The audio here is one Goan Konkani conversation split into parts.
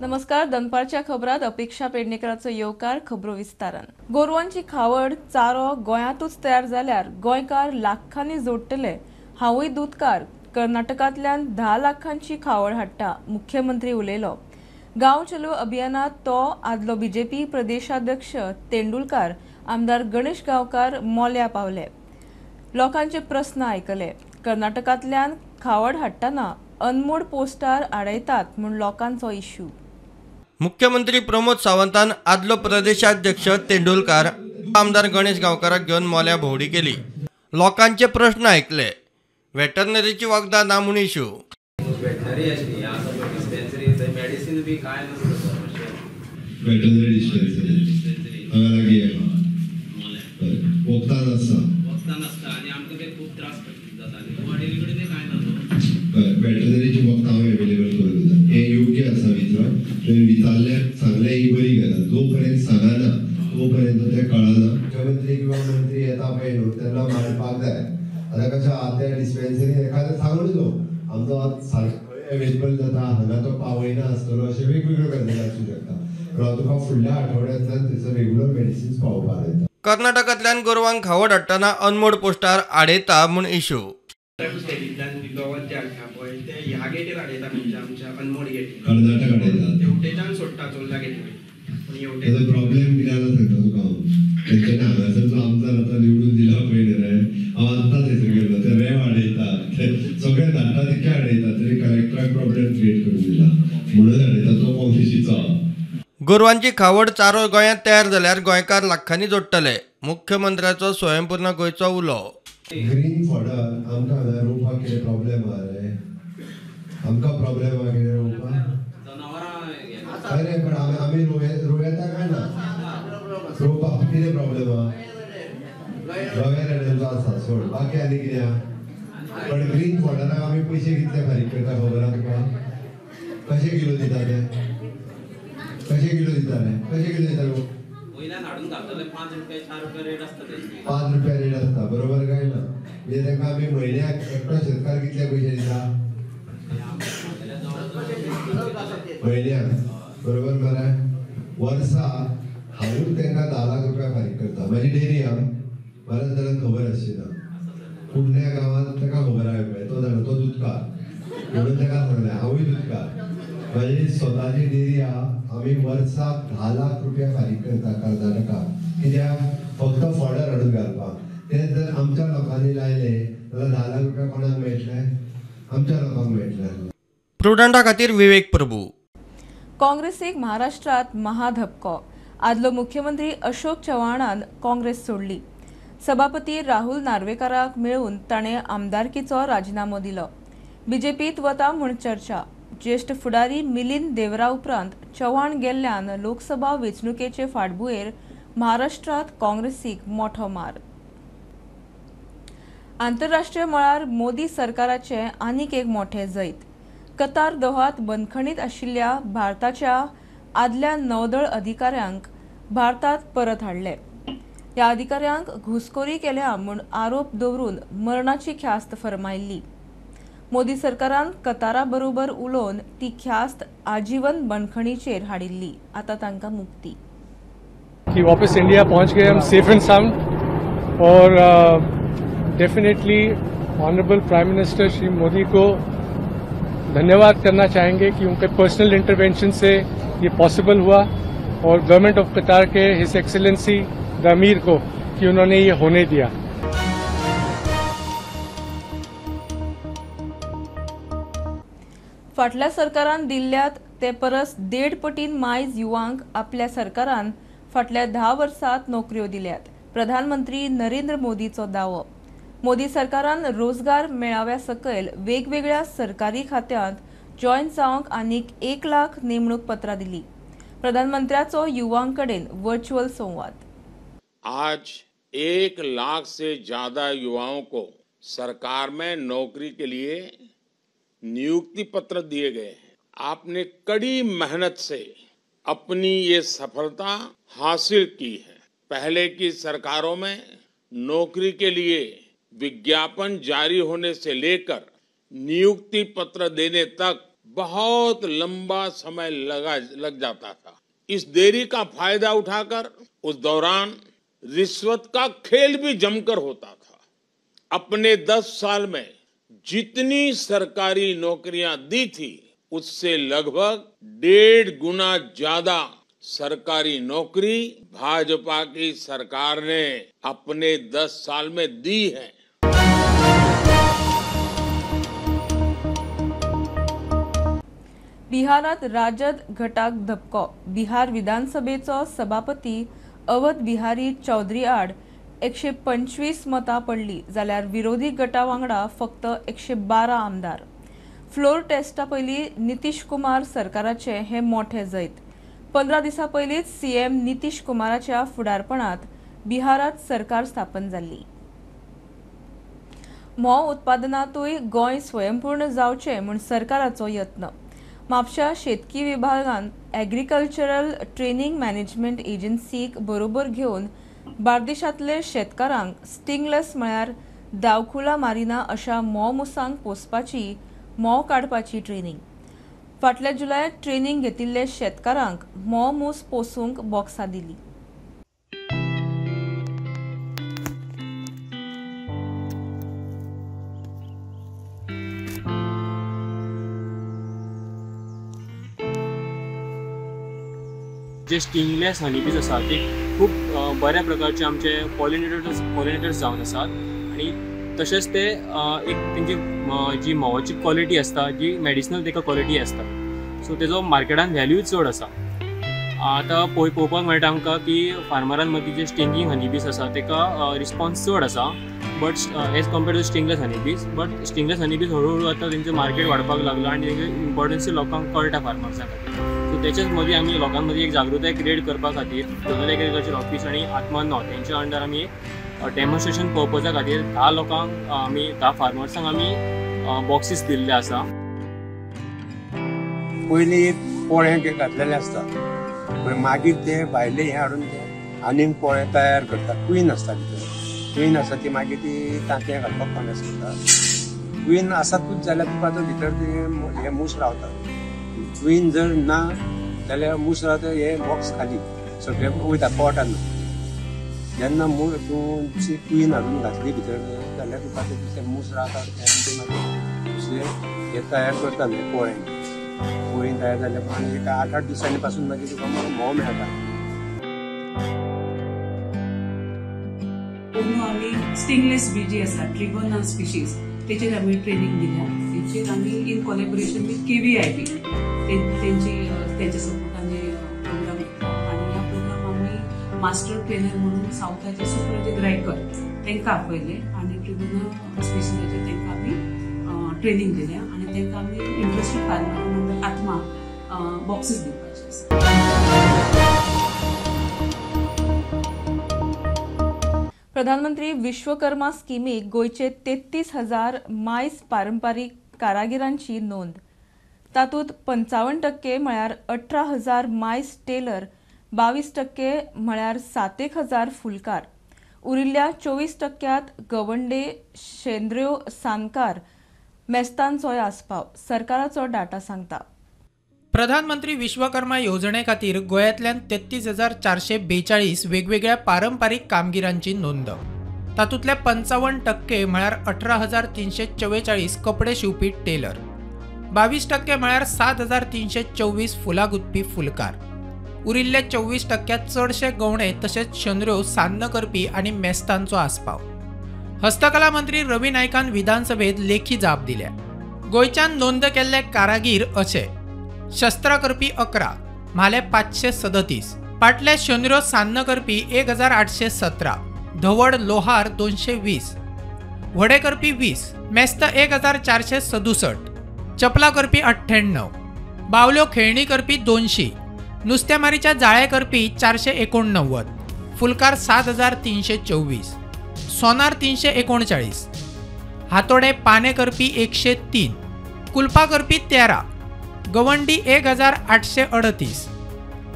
नमस्कार, दनपारच्या खबरात अपेक्षा पेडणेकराचो येवकार. खबरो विस्तारान. गोरवांची खावड चारो गोंयांतूच तयार जाल्यार गोंयकार लाखांनी जोडटले. हांवूय दूदकार. कर्नाटकांतल्यान 10 लाखांची खावड हाडटा, मुख्यमंत्री उलयलो. गांव चलो अभियानात तो आदलो बीजेपी प्रदेशाध्यक्ष तेंडुलकार, आमदार गणेश गांवकार मोल्या पावले. लोकांचे प्रस्न आयकले. कर्नाटकांतल्यान खावड हाडटना अनमोड पोस्टार आडयतात म्हूण लोकांचो इश्यू. मुख्यमंत्री प्रमोद सावंतान आदलो प्रदेशाध्यक्ष तेंडुलकार, आमदार गणेश गांवकाराक घेवन मोल्या भोंवडी केली. लोकांचे प्रश्न आयकले. वेटरनरीची वखदां ना म्हूण इश्यू. वेटनरी आसली आतां डिस्पेन्सरी थंय मेडिसीन बी कांय नासता. वेटरनरी डिस्पेन्सरी हांगा लागीं आहा, वखदां नासता, वखदां नासता आनी आमकां ते खूब त्रास जाता आनी गोवा डेअरी कडेन कांय ना. वेटरनरीची वखदां हांव एवेलेबल करून दिता. हें योग्य आसा विचार. तुवें विचारल्यार सांगलें ही बरी गजाल. जो पर्यंत सांगना तो पर्यंत तें कळना. मुख्यमंत्री किंवा मंत्री येता पळय न्हू तेन्ना मांडपाक जाय. आतां कशें आहा त्या डिस्पेन्सरीन एखादें सांगून न्हू आमचो सारको एवेलेबल जाता, हांगा तो पावयना आसतलो, अशें वेगवेगळ्यो गजाली आसूं शकता. पूण हांव तुका फुडल्या आठवड्यांतल्यान थंयसर रेगुलर मेडिसिन्स पावोवपाक येता. कर्नाटकांतल्यान गोरवांक खावड हाडटना अनमोड पोस्टार आडयता म्हूण इश्यू. स्टेटींतल्यान गवत जे हाडटा पळय ते ह्या गेटीर हाडयता, म्हणजे आमच्या अनमोड गेटीर कर्नाटक हाडयता, तेवटेच्यान सोडटा चोर्ला गेटी. पूण तेजो प्रॉब्लेम कितें आसा सांगता तुका हांव. तेंच्यांनी हांगासर जो आमदार आतां निवडून दिला पळय न्ही रे, हांव आत्तां थंयसर गेल्लो, ते रेंव हाडयता, ते सगळे धाडटा तितके हाडयता, तरी कलेक्टराक प्रॉब्लेम क्रिएट करून दिला म्हणून हाडयता तो काँग्रेसीचो. गोरवांची खावड चारो गोंयांत तयार जाल्यार गोंयकार लाखांनी जोडटले. मुख्यमंत्र्याचो स्वयंपूर्ण गोंयचो उलो. ग्रीन फॉडर आमकां हांगा रोवपाक कितें प्रॉब्लेम आहा रे? आमकां प्रॉब्लेम आहा कितें रोवपाक? अरे पण आमी रोयता काय ना रोवपाक कितें प्रॉब्लेम आहा? रव्या रेड्यांचो आसा सोड, बाकी आनी कितें आहा? पण ग्रीन फॉडराक आमी पयशे कितले फारीक करता खबर आहा तुका? कशे किलो दिता ते? कशे किलो दिता रे? कशे किलो दिता लोक? वयल्यान हाडून घालतले 5 रुपया 4 रुपया रेट आसता तेंची. 5 रुपया रेट आसता, बरोबर काय ना? म्हणजे तांकां आमी म्हयन्याक एकटो शेतकार कितले पयशे दिता म्हयन्याक? बरोबर मरे? वर्सा हांवूच तांकां 10 लाख रुपया फारीक करता. म्हाजी डेअरी आहा, बऱ्याच जाणांक खबर आसची ना. कुडण्या गांवांत ताका खबर आहा पळय, तो जाणा, तो दुदकार म्हणून ताका सांगलें हांवूय दुदकार. म्हाजी स्वताची डेअरी आहा, आमी वर्साक 10 लाख रुपया फारीक करता कर्नाटकाक. कित्याक? फक्त फॉडर हाडून घालपाक. ते जर आमच्या लोकांनी लायले जाल्यार 10 लाख रुपया कोणाक मेळटले? आमच्या लोकांक मेळटले. प्रुडंटा खातीर विवेक प्रभू. काँग्रेसीक महाराष्ट्रात महाधपको. आदलो मुख्यमंत्री अशोक चव्हाणान काँग्रेस सोडली. सभापती राहुल नार्वेकाराक मेळून ताणें आमदारकीचो राजिनामो दिलो. बीजेपीत वता म्हूण चर्चा. ज्येष्ठ फुडारी मिलिंद देवरा उपरांत चव्हाण गेल्ल्यान लोकसभा वेंचणुकेचे फाटभुंयेर महाराष्ट्रात काँग्रेसीक मोठो मार. आंतरराष्ट्रीय मळार मोदी सरकाराचें आनीक एक मोठें जैत. कतार दोहात बंदखणीत आशिल्ल्या भारताच्या आदल्या नौदळ अधिकाऱ्यांक भारतात परत हाडले. ह्या अधिकाऱ्यांक घुसखोरी केल्या म्हूण आरोप दवरून मरणाची ख्यास्त फर्मायल्ली. मोदी सरकारान कतारा बरोबर उलोवन ती ख्यास्त आजीवन बंदखणीचेर हाडिल्ली. आतां तांकां मुक्ती. कि वापस इंडिया पहुंच गए हम सेफ एंड साउंड और definitely honourable prime minister Shri Modi को धन्यवाद करना चाहेंगे कि उनके पर्सनल इंटरवेंशन से ये पॉसिबल हुआ और गवर्नमेंट ऑफ कतार के his excellency the अमीर को कि उन्होंने ये होने दिया. फाटल्या सरकारान दिल्ल्यात ते परस 1.5 पटीन मायज युवांक आपल्या सरकारान फाटल्या 10 वर्सांत नोकऱ्यो दिल्यात. प्रधानमंत्री नरेंद्र मोदीचो दावो. मोदी सरकारान रोजगार मेळाव्या सकयल वेगवेगळ्या सरकारी खात्यांत जॉयन जावंक आनीक 1 लाख नेमणूक पत्रां दिली. प्रधानमंत्र्याचो युवां कडेन वर्च्युअल संवाद. आज 1 लाख से ज्यादा युवाओं को सरकार में नौकरी के लिए नियुक्ति पत्र दिए गए हैं। आपने कड़ी मेहनत से अपनी ये सफलता हासिल की है। पहले की सरकारों में नौकरी के लिए विज्ञापन जारी होने से लेकर नियुक्ति पत्र देने तक बहुत लंबा समय लग जाता था। इस देरी का फायदा उठाकर उस दौरान रिश्वत का खेल भी जमकर होता था। अपने 10 साल में जितनी सरकारी नौकरियां दी थी, उससे लगभग 1.5 गुना ज्यादा सरकारी नौकरी भाजपा की सरकार ने अपने 10 साल में दी है। बिहारात राजद गटाक धपको। बिहार विधानसभेचो सभापती अवध बिहारी चौधरी आड 125 मतां पडली जाल्यार विरोधी गटा वांगडा फक्त 112 आमदार। फ्लोर टेस्टा पयलीं नितीश कुमार सरकाराचें हें मोठें जैत। 15 दिसां पयलींच सीएम नितीश कुमाराच्या फुडारपणांत बिहारांत सरकार स्थापन जाल्ली। म्होंव उत्पादनांतूय गोंय स्वयंपूर्ण जावचें म्हूण सरकाराचो यत्न। म्हापशा शेतकी विभागान एग्रीकल्चरल ट्रेनिंग मॅनेजमेंट एजन्सीक बरोबर घेवन बार्देशांतले शेतकारांक स्टिंगलेस म्हळ्यार दावखुला मारिना अशा म्होंव मुसांक पोसपाची, म्होंव काडपाची ट्रेनिंग। फाटल्या जुलयांत ट्रेनिंग घेतिल्ले शेतकारांक म्होंव मूस पोसूंक बॉक्सां दिली। जे स्टिंगलेस हनीबीज आसा ते खूब बऱ्या प्रकारचे आमचे पॉलिनेटर्स जावन आसात आनी तशेंच ते एक तेंची जी म्होंवाची क्वॉलिटी आसता, जी मेडिसिनल ताका क्वॉलिटी आसता, सो तेजो मार्केटान व्हॅल्यू चड आसा। आतां पळोवपाक मेळटा आमकां की फार्मरां मदीं जे स्टिंगींग हनीबीज आसा ताका रिस्पॉन्स चड आसा, but as compared to stingless honeybees. But stingless honeybees हळूहळू आतां तेंचें मार्केट वाडपाक लागलां आनी तेंचे इम्पॉर्टन्सूय लोकांक कळटा फार्मर्सां खातीर। सो तेच्याच मदीं आमी लोकां मदीं एक जागृताय क्रिएट करपा खातीर जनरल एग्रीकल्चर ऑफिस आनी आत्मा नॉर्थ हेंच्या अंडर आमी डेमॉन्स्ट्रेशन पर्पजा खातीर 10 लोकांक आमी 10 फार्मर्सांक आमी बॉक्सीस दिल्ले आसा। पयलीं एक पोळें घातलेलें आसता, मागीर ते भायले हें हाडून ते आनीक पोळे तयार करता। क्वीन आसता भितर, क्वीन आसा ती मागीर ती तांतयां घालपाक फामाद करता। क्वीन आसातूच जाल्यार तुका तो भितर ते हे मूस रावतात। क्वीन जर ना जाल्यार मूस रावता, हे बॉक्स खाली सगळे वयता पोटान। जेन्ना तूं दुसरी क्वीन हाडून घातली भितर जाल्यार तुका ते दुसरे मूस रावतात, मागीर दुसरे हे तयार करता न्ही पोळे। पोळी तयार जाल्या आनी एक 8-8 दिसांनी पासून मागीर तुका म्होंव मेळटा। अंदू आमी स्टिंगलेस बी जी आसा ट्रिगोना स्पिशीज तेचेर आमी ट्रेनिंग दिल्या। तेचेर आमी in collaboration with KVIP तेंची तेंच्या सपोर्टान प्रोग्राम घेतला आनी ह्या प्रोग्राम आमी मास्टर ट्रेनर म्हणून सावथाचे सुप्रजीत रायकर तांकां आपयले आनी ट्रिगोना स्पिशीजाचेर तांकां आमी ट्रेनिंग दिल्या आनी तांकां आमी इंट्रस्टेड फार्मर म्हणून आत्मा बॉक्सीस दिवपाचे आसा। प्रधानमंत्री विश्वकर्मा स्किमीक गोंयचे 33,000 मायस पारंपारीक कारागिरांची नोंद। तातूंत 55% म्हळ्यार 18,000 मायस टेलर, 22% म्हळ्यार 7,000 फुलकार, उरिल्ल्या 24% गवंडे, शेंद्र्यो, सानकार, मेस्तांचोय आस्पाव। सरकाराचो डाटा सांगता। प्रधानमंत्री विश्वकर्मा येवजणे खातीर गोंयांतल्यान 33,442 वेगवेगळ्या पारंपारीक कामगिरांची नोंद। तातूंतले 55% म्हळ्यार 18,344 कपडे शिंवपी टेलर, 22% म्हळ्यार 7,324 फुलां गुंतपी फुलकार, उरिल्ले 24% चडशे गवणे तशेंच शेंद्र्यो सान्न करपी आनी मेस्तांचो आस्पाव। हस्तकला मंत्री रवी नायकान विधानसभेत लेखी जाप दिल्या। गोंयच्यान नोंद केल्ले कारागीर अशे: शस्त्रां करपी 11, म्हाले 537, पाटले शेंद्र्यो सान्न करपी 1,817, धवड लोहार 220, व्हडे करपी 20, मेस्त 1,467, चपला करपी 98, बावल्यो खेळणी करपी 200, नुस्तेमारीच्या जाळे करपी 489, फुलकार 7,324, सोनार 339, हातोडे पाने करपी 103, कुलपा करपी 13, गवंडी 1,838,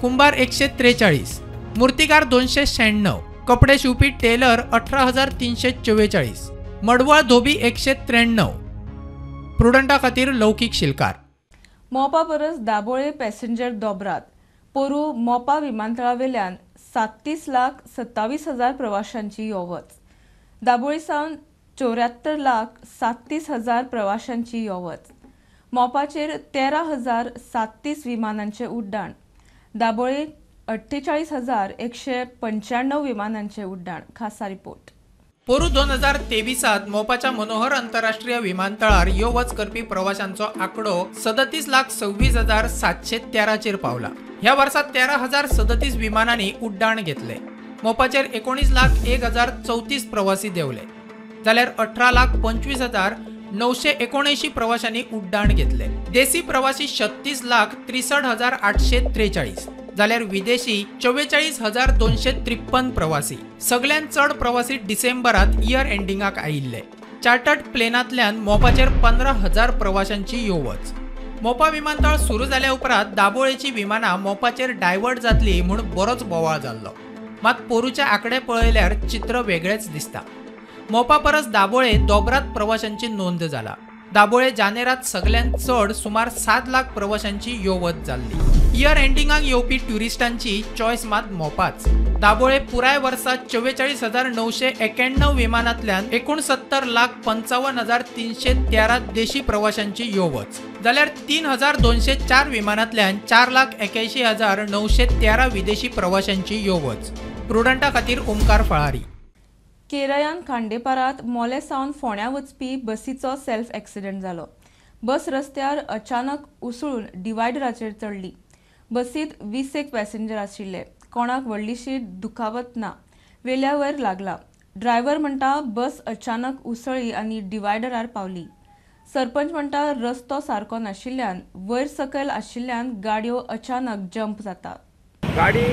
कुंभार 143, मूर्तिकार 296, कपडे शिवपी टेलर 18,344, मडवळ धोबी 193, प्रुडंटा खातीर लौकीक शिलकार। मोपा परस दाबोळे पॅसेंजर दोबरात. पोरू मोपा विमानतळावेल्यान 37,27,000 प्रवाशांची यो वच. दाबोळी सावन 74,37,000 प्रवाशांची यो वच. मोपाचेर 13,037 विमानांचे उड्डाण. दाबोळे 48,195 विमानांचे उड्डाण. खासा रिपोर्ट. पोरू 2023 मोपाच्या मनोहर आंतरराष्ट्रीय विमानतळार यो वच करपी प्रवाशांचो आंकडो 37,26,713 पावला. ह्या वर्सा 13,037 विमानांनी उड्डाण घेतले. मोपाचेर 19,01,034 प्रवासी देंवले जाल्यार 18,25,979 प्रवाशांनी उड्डाण घेतले. देसी प्रवासी 36,63,843 जाल्यार विदेशी 44,253 प्रवासी. सगळ्यांत चड प्रवासी डिसेंबरात इयर एंडिंगाक आयिल्ले. चार्टर्ड प्लेनांतल्यान मोपाचेर 15,000 प्रवाशांची यो वच. मोपा विमानतळ सुरू जाल्या उपरांत दाबोळेची विमानां मोपाचेर डायवर्ट जातली म्हूण बरोच बोवाळ जाल्लो. मात पोरूचे आंकडे पळयल्यार चित्र वेगळेच दिसता. मोपा परस दाबोळे दोबरात प्रवाशांची नोंद जाला. दाबोळे जानेरात सगळ्यांत चड सुमार 7 लाख प्रवाशांची यो वच जाल्ली. इयर एंडिंगाक येवपी ट्युरिस्टांची चॉयस मात मोपाच. दाबोळे पुराय वर्सा 44,991 विमानांतल्यान 69,55,313 देशी प्रवाशांची यो वच जाल्यार 3,204 विमानांतल्यान 4,81,913 विदेशी प्रवाशांची यो वच. प्रुडंटा खातीर ओमकार फळारी. केरळान खांडेपारात मोले सावन फोंड्या वचपी बसीचो सेल्फ एक्सिडेंट जालो. बस रस्त्यार अचानक उसळून डिवायडराचेर चडली. बसीत 20 पॅसेंजर आशिल्ले. कोणाक व्हडलीशी दुखावत ना. वेल्या वयर लागला. ड्रायव्हर म्हणटा बस अचानक उसळ्ळी आनी डिवायडरार पावली. सरपंच म्हणटा रस्तो सारको नाशिल्ल्यान वयर सकयल आशिल्ल्यान गाडयो अचानक जंप जाता. गाडी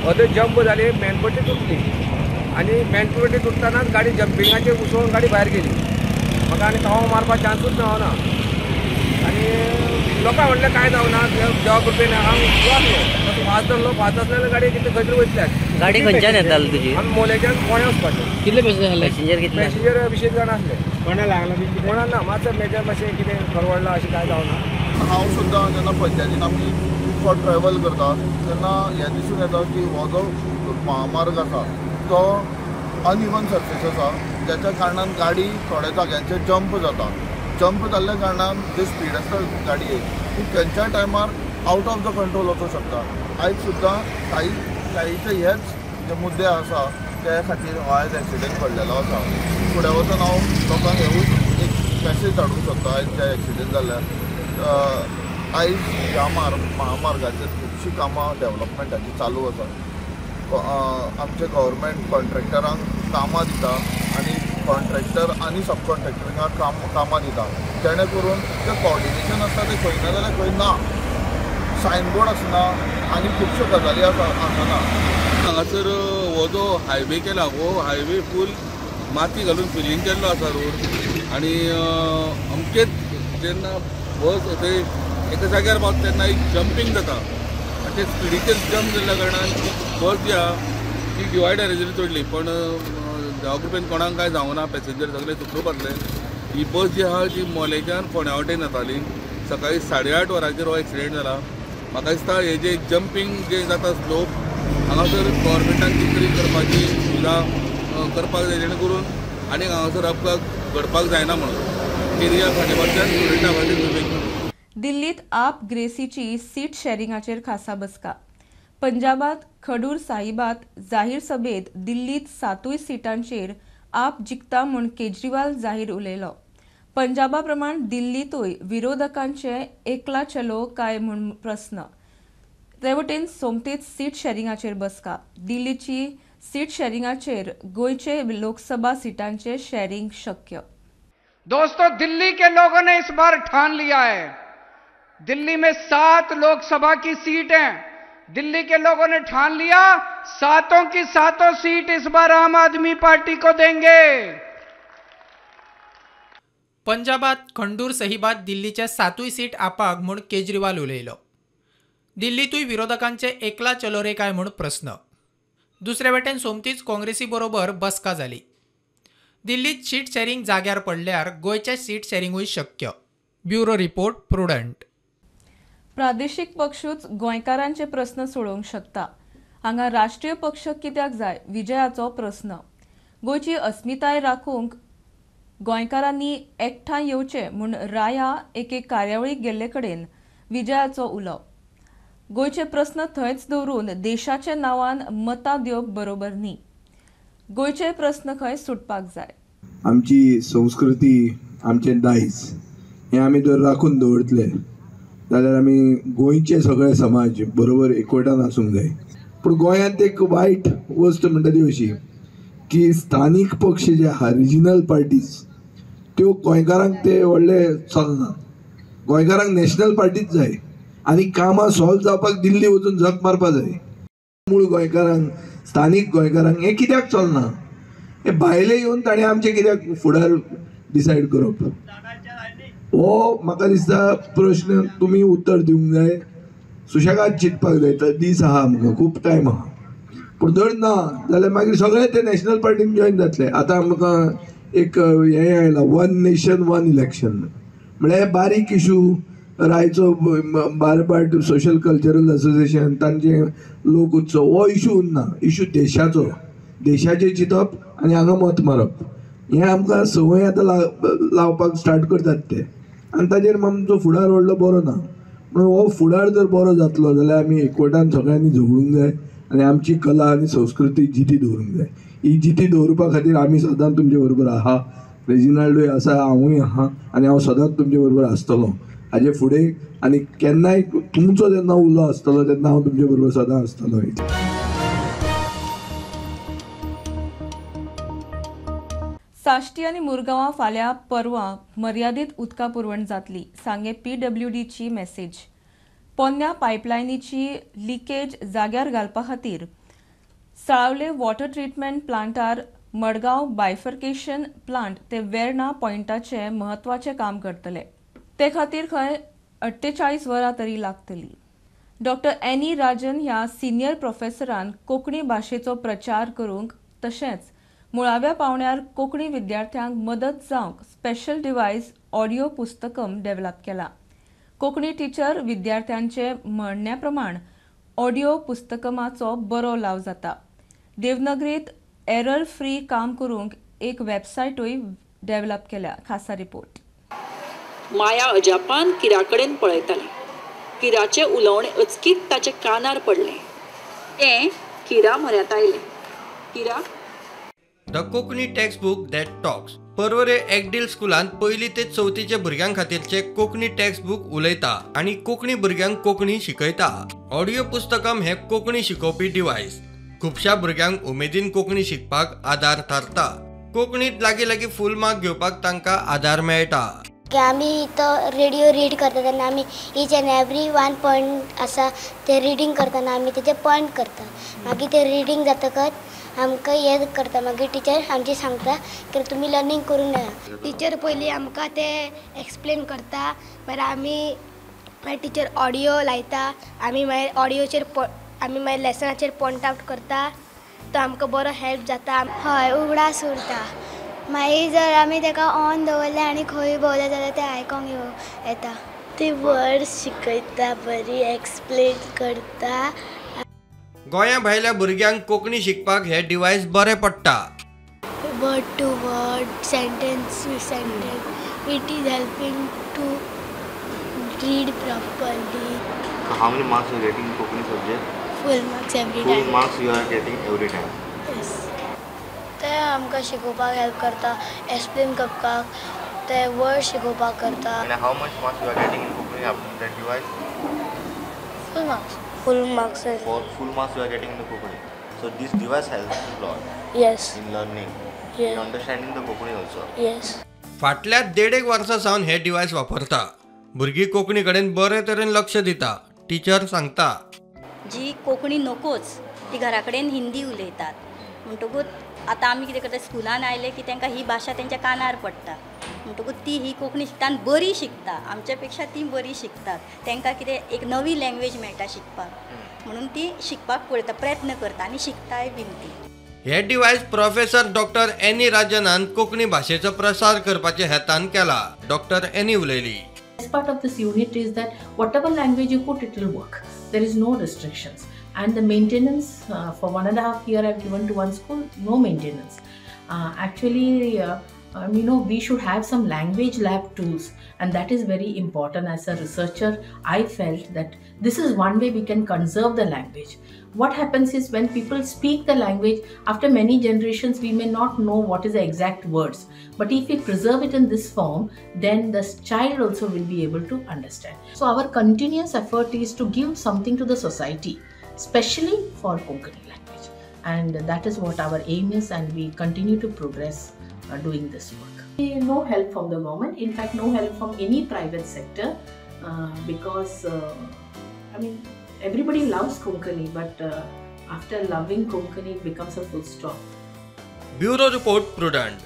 अदर जंप जाली, मेनपट्टी तुटली आनी मेनपट्टी तुटतानाच गाडी जंपिंगाचेर उसळून गाडी भायर गेली. म्हाका आनी काव मारपाक चान्सूच मेळना आनी लोकांक म्हणलें कांय जावना, देवा कृपेन हांव वाचलो. तसो वाज धरलो, वाज आसल्यार गाडी कितें खंय तरी वयतल्याक. गाडी खंयच्यान येताली तुजी? आमी मोलेच्यान फोंड्या वचपाचें. कितले पॅसेंजर? कितले पॅसेंजर 20 जाण आसले. कोणा लागला बी कितें? कोणा ना, मातसो मेजर मातशें कितें खरवडलां अशें कांय जावना. हांव सुद्दां जेन्ना पंचायतीन आमी खूब फावट ट्रॅवल करता तेन्ना हें दिसून येता की हो जो महामार्ग आसा तो अनइवन सर्फेस आसा, ज्याच्या कारणान गाडी थोड्या जाग्यांचेर जंप जाता. जंप जाल्ल्या कारणान जी स्पीड आसता गाडयेक ती खंयच्याय टायमार आउट ऑफ the control वचूंक शकता. आयज सुद्दां काहीचे हेच जे मुद्दे आसा त्या खातीर हो आयज एक्सिडेंट घडलेलो आसा. फुडें वचून हांव लोकांक हेवूय एक मॅसेज धाडूंक सोदता, आयज जे एक्सिडेंट जाल्ल्यान आयज ह्या महामार्गाचेर खुबशीं कामां डेवलपमेंटाची चालू आसा. आमचे गव्हर्मेंट कॉन्ट्रॅक्टरांक कामां दिता आनी कॉन्ट्रॅक्टर आनी सब कॉन्ट्रॅक्टरांक कामां दिता, जेणे करून तें कॉर्डिनेशन आसता तें खंय ना जाल्यार खंय ना, सायनबोर्ड आसना आनी खुबश्यो गजाली आसा आसना. हांगासर हो जो हायवे केला हो हायवे फूल माती घालून फिलींग केल्लो आसा रोड आनी अमकेच जेन्ना बस थंय एका जाग्यार पावता तेन्ना एक जंपींग जाता आनी ते स्पिडीचेर जंप जाल्ल्या कारणान ती बस जी आहा ती डिवायडराचेर चडली. पण देवा कृपेन कोणाक कांय जावना, पॅसेंजर सगळे सुखरूप आसले. ही बस जी आहा ती मोलेच्यान फोंड्या वाटेन येताली. सकाळी 8:30 वरांचेर हो एक्सिडेंट जाला. म्हाका दिसता हे जे जंपींग जे जाता स्लोप हांगासर गव्हर्मेंटान कितें तरी करपाची सुविधा करपाक जाय, जेणे करून आनी हांगासर अपघात घडपाक जायना म्हणून एरिया खांडेपारच्यान स्टुडंटा खातीर. दिल्लीत आप ग्रेसीची सीट शेअरिंगाचेर खासा बसका. पंजाबात खडूर साहिबात जाहीर सभेत दिल्लीत 7 सिटांचेर आप जिखता म्हूण केजरीवाल जाहीर उलयलो. पंजाबा प्रमाण दिल्लीतूय विरोधकांचे एकला चलो काय म्हूण प्रस्न. ते वटेन सोमतीच सीट शेअरिंगाचेर बसका. दिल्लीची सीट शेअरिंगाचेर गोंयचे लोकसभा सिटांचे शेअरिंग शक्य. दोस्तों, दिल्ली के लोगों ने इस बार ठान लिया है. दिल्ली में 7 लोकसभा की सीट हैं. दिल्ली के लोगों ने ठान लिया, 7 की 7 सीट इस बार आम आदमी पार्टी को देंगे. पंजाबात खंडूर साहिबात दिल्लीच्या 7 सीट आपाक म्हूण केजरीवाल उलयलो. दिल्लीतूय विरोधकांचे एकला चलो रे काय म्हूण प्रस्न. दुसरे वटेन सोमतीच काँग्रेसी बरोबर बसका जाली. दिल्लीत सीट शेअरिंग जाग्यार पडल्यार गोंयचे सीट शेअरिंगूय शक्य. Bureau report, Prudent. प्रादेशीक पक्षूच गोंयकारांचे प्रस्न सोडोवंक शकता. हांगा राष्ट्रीय पक्ष कित्याक जाय विजयाचो प्रस्न. गोंयची अस्मिताय राखूंक गोंयकारांनी एकठांय येवचे म्हूण राया एके कार्यावळीक गेल्ले कडेन विजयाचो उलो. गोंयचे प्रस्न थंयच दवरून देशाच्या नांवान मतां दिवप बरोबर न्ही. गोंयचे प्रस्न खंय सुटपाक जाय. आमची संस्कृती, आमचें दायज हें आमी जर राखून दवरतले जाल्यार आमी गोंयचे सगळे समाज बरोबर एकवटान आसूंक जाय. पूण गोंयांत एक वायट वस्त म्हणटा ती अशी की स्थानीक पक्ष जे आहा, रिजनल पार्टीज, त्यो गोंयकारांक ते व्हडले चलना. गोंयकारांक नॅशनल पार्टीच जाय आनी कामां सॉल्व जावपाक दिल्ली वचून झक मारपा जाय. मूळ गोंयकारांक, स्थानीक गोंयकारांक हें कित्याक चलना? हे भायले येवन ताणें आमचें कित्याक फुडार डिसायड करप? हो म्हाका दिसता प्रश्न तुमी उत्तर दिवंक जाय. सुशेगाद चिंतपाक जाय. तर दीस आहा आमकां, खूब टायम आहा. पूण जर ना जाल्यार मागीर सगळे ते नॅशनल पार्टीन जॉयन जातले. आतां आमकां एक हें आयलां, वन नेशन वन इलेक्शन, म्हळ्यार बारीक इशू, रायचो बारभाट सोशल कल्चरल असोसिएशन, तांचे लोक उत्सव, हो इशू उरना. इशू देशाचो, देशाचें चिंतप आनी हांगा मत मारप हें आमकां संवय आतां लावपाक स्टार्ट करतात ते. आनी ताजेर आमचो फुडार व्हडलो बरो ना. म्हणून हो फुडार जर बरो जातलो जाल्यार आमी एकवटान सगळ्यांनी झगडूंक जाय आनी आमची कला आनी संस्कृती जिती दवरूंक जाय. ही जिती दवरपा खातीर आमी सदांच तुमचे बरोबर आहा. रेजिनाल्डूय आसा, हांवूय आहा आनी हांव सदांच तुमचे बरोबर आसतलो हाजे फुडें. आनी केन्नाय तुमचो जेन्ना उलो आसतलो तेन्ना हांव तुमचे बरोबर सदां आसतलो. साश्टी आनी मुरगांवां फाल्यां परवां मर्यादीत उदका पुरवण जातली, सांगे पीडब्ल्यूडीची मॅसेज. पोन्न्या पायपलायनीची लिकेज जाग्यार घालपा खातीर साळावले वॉटर ट्रिटमेंट प्लांटार मडगांव बायफर्केशन प्लांट ते वेर्णा पॉयंटाचे म्हत्वाचें काम करतले. ते खातीर खंय 48 वरां तरी लागतली. डॉक्टर एनी राजन ह्या सिनियर प्रोफेसरान कोंकणी भाशेचो प्रचार करूंक तशेंच मुळाव्या पावंड्यार कोंकणी विद्यार्थ्यांक मदत जावंक स्पेशल डिवायस ऑडियो पुस्तकम डेव्हलप केला. कोंकणी टिचर विद्यार्थ्यांचे म्हणण्या प्रमाण ऑडियो पुस्तकमाचो बरो लाव जाता. देवनगरीत एरर फ्री काम करूंक एक वेबसायटूय डेव्हलप केल्या. खासा रिपोर्ट. माया अजापान किराकडेन पळयतालें. किराचें उलोवणें अचकीत ताच्या कानार पडलें. तें किरा म्हऱ्यांत आयलें. किरा, the Konkani text book that talks. Porvorim Ekdil स्कुलांत पयली ते चवथीचे भुरग्यां खातीरचे कोंकणी टेक्स्ट बूक उलयता आनी कोंकणी भुरग्यांक कोंकणी शिकयता. ऑडियो पुस्तकम हे कोंकणी शिकोवपी डिवायस खुबश्या भुरग्यांक उमेदीन कोंकणी शिकपाक आदार थारता. कोंकणीत लागीं लागीं फूल मार्क घेवपाक तांकां आदार मेळटा. की आमी तो रेडियो रीड करता तेन्ना आमी each and every one point आसा ते रिडींग करतना आमी तेजे पॉयंट करता. मागीर ते रिडींग जातकच आमकां हें करता. मागीर टिचर आमची सांगता की तुमी लर्नींग करूंक जाय. टिचर पयलीं आमकां ते एक्सप्लेन करता, मागीर आमी मागीर टिचर ऑडियो लायता, आमी मागीर ऑडियोचेर आमी मागीर लेसनाचेर पॉयंट आवट करता, तो आमकां बरो हेल्प जाता. हय, उगडास उरता. मागीर जर आमी ताका ऑन दवरलें आनी खंय भोंवले जाल्यार तें आयकोंक येता. ती वर्ड्स शिकयता, बरी एक्सप्लेन करता. गोंया भायल्या भुरग्यांक कोंकणी शिकपाक हे डिवायस बरें पडटा. Word to word, sentence to sentence, it is helping to read properly. How many marks you are getting in Konkani subject? Full marks every time. Full marks you are getting every time. Yes. ते आमकां शिकोवपाक हेल्प करता, एक्सप्लेन करपाक, ते वर्ड शिकोवपाक करता. And how much marks you are getting in Konkani after that device? Full marks. Full marks. For full marks you are getting in the Konkani. So this device helps a lot. Yes. In learning. Yes. In understanding the Konkani also. Yes. फाटल्या 1.5 वर्सां सावन हे डिवायस वापरता. भुरगीं कोंकणी कडेन बरे तरेन लक्ष दिता. टिचर सांगता, जी कोंकणी नकोच ती घरा कडेन हिंदी उलयतात. म्हणटकूच आतां आमी कितें करता, स्कुलान आयले की तांकां ही भाशा तेंच्या कानार पडटा, म्हणटकूच ती ही कोंकणी शिकता आनी बरी शिकता, आमच्या पेक्षा ती बरी शिकतात. तांकां कितें एक नवी लँग्वेज मेळटा शिकपाक, म्हणून ती शिकपाक पळयता, प्रयत्न करता आनी शिकताय बीन ती. हे डिवायस प्रोफेसर डॉक्टर एनी राजनान कोंकणी भाशेचो प्रसार करपाच्या हेतान केला. डॉक्टर एनी उलयली, best part of this unit is that whatever language you put, it will work. There is no restrictions. And the maintenance for 1.5 years I've given to one school, no maintenance. You know, we should have some language lab tools, and that is very important. As a researcher, I felt that this is one way we can conserve the language. What happens is when people speak the language, after many generations, we may not know what is the exact words. But if we preserve it in this form, then the child also will be able to understand. So our continuous effort is to give something to the society, especially for Konkani language. And that is what our aim is, and we continue to progress doing this work. No help from the government, in fact no help from any private sector, because I mean, everybody loves Konkani, but after loving Konkani it becomes a full stop. Bureau report, Prudent.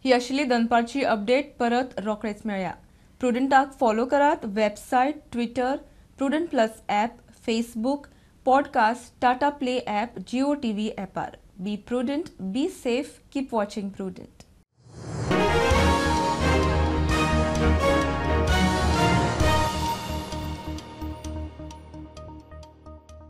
ही आशिल्ली दनपारची अपडेट. परत रोखडेच मेळया. प्रुडंटाक फॉलो करात website, Twitter, Prudent plus app, Facebook, podcast, Tata Play app, Jio TV ॲपार. Be prudent, be safe, keep watching Prudent.